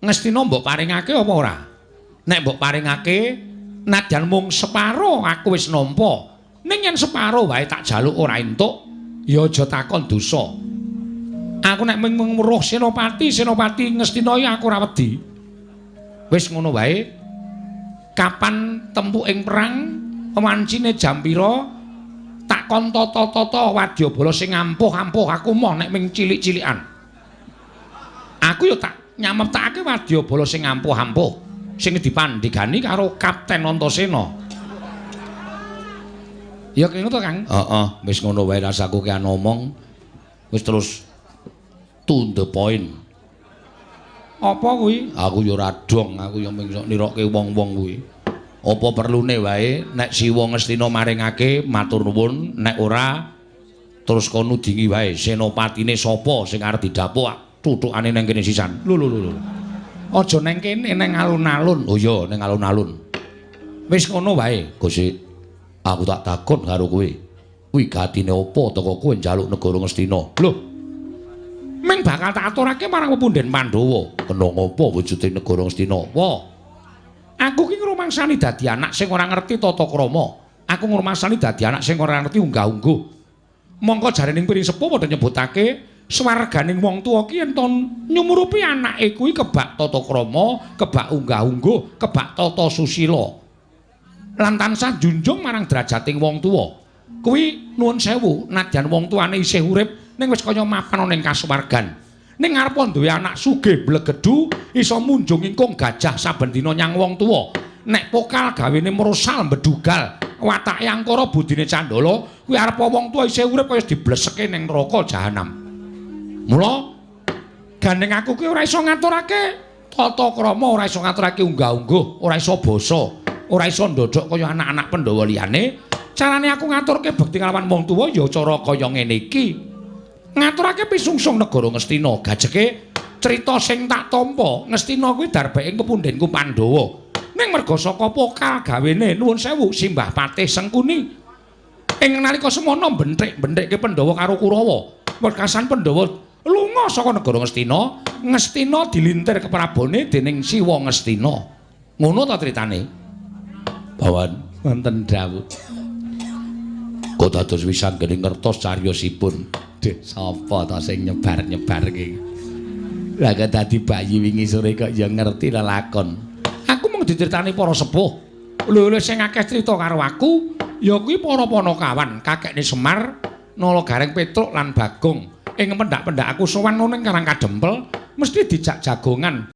Ngastina mbok paringake apa ora? Nek mbok paringake nadyan mung separo aku wis nampa. Ning yen separo wae tak jaluk ora entuk, ya aja takon dosa. Aku nek mung weruh Senopati, Senopati Ngastina iki aku ora wedi. Wis ngono wae. Kapan tempuking perang, wancine jam pira? Tak kon tata-tata wadyabala sing ampuh-ampuh aku moh nek ming cilik-cilikan. Aku ya tak nyameptakake wadyabala sing ampuh-ampuh sing dipandhegani karo Kapten Antasena. Ya kene to, Kang? Heeh, wis ngono wae rasaku ki ngomong. Wis terus to the point. Apa kuwi? Aku ya ora dong, aku ya mung nirokke wong-wong kuwi. Apa perlune wae nek Siwa Ngastina maringake matur nuwun, nek ora terus kono nudingi wae senopatine sapa sing arep didapuk tuthukane nang kene sisan. Lho lho lho. Aja nang kene, nang alun-alun. Oh iya, nang alun-alun. Wis ngono wae, Gusti. Aku tak takon karo kowe. Wigatine apa teko kowe njaluk negara Ngastina? Lho. Ming bakal tak aturake marang pepunden Pandhawa. Kena ngopo wujude negara Ngastina? Wah. Aku ki ngrumangsani dadi anak sing ora ngerti tata krama. Aku ngrumangsani dadi anak sing ora ngerti unggah-ungguh. Mongko jarene piring sepuh padha nyebutake swarganing wong tuwa ki yen to nyumurupi anake kuwi kebak tata krama, kebak unggah-ungguh, kebak tata susila. Lan tansah junjung marang derajating wong tuwa. Kuwi nuwun sewu, nadyan wong tuane isih urip ning wis kaya mapan ana ing kasuwargan. Ning arep duwe anak sugih mblegedhu iso munjung ingkung gajah saben dina nyang wong tuwa. Nek pokal gawene mrosal mbedugal, watake angkara budine candala, kuwi arep wong tuwa isih urip kaya dibleseke ning neraka jahanam. Mula gandeng aku kuwi ora iso ngaturake tata krama, ora iso ngaturake unggah-ungguh, ora iso basa, ora iso ndodhok kaya anak-anak Pandhawa liyane. Carane aku ngaturke bekti kalawan wong tuwa ya cara kaya ngene iki. Ngaturake pisungsung negara Ngastina, gajeke crita sing tak tampa Ngastina kuwi darbeke pepundenku Pandhawa. Ning merga saka pokal gawene nuwun sewu Simbah Patih Sengkuni ing nalika semono benthik-benthikke Pandhawa karo Kurawa. Wekasan Pandhawa lunga saka negara Ngastina, Ngastina dilintir keprabone dening Siwa Ngastina. Ngono ta critane? Bawan wonten dawuh. Kok dados wisanggeni ngertos cariyosipun. Duh, sapa ta sing nyebar-nyebarke? Lah kok dadi bayi wingi sore kok ya ngerti lelakon. Aku mung diceritani para sepuh. Lho lho sing akeh crita karo aku ya kuwi para panakawan, kakekne Semar, Nala Gareng Petruk lan Bagong. Ing pendak-pendak aku sowan ning Karang Kadempel mesti dijak jagongan.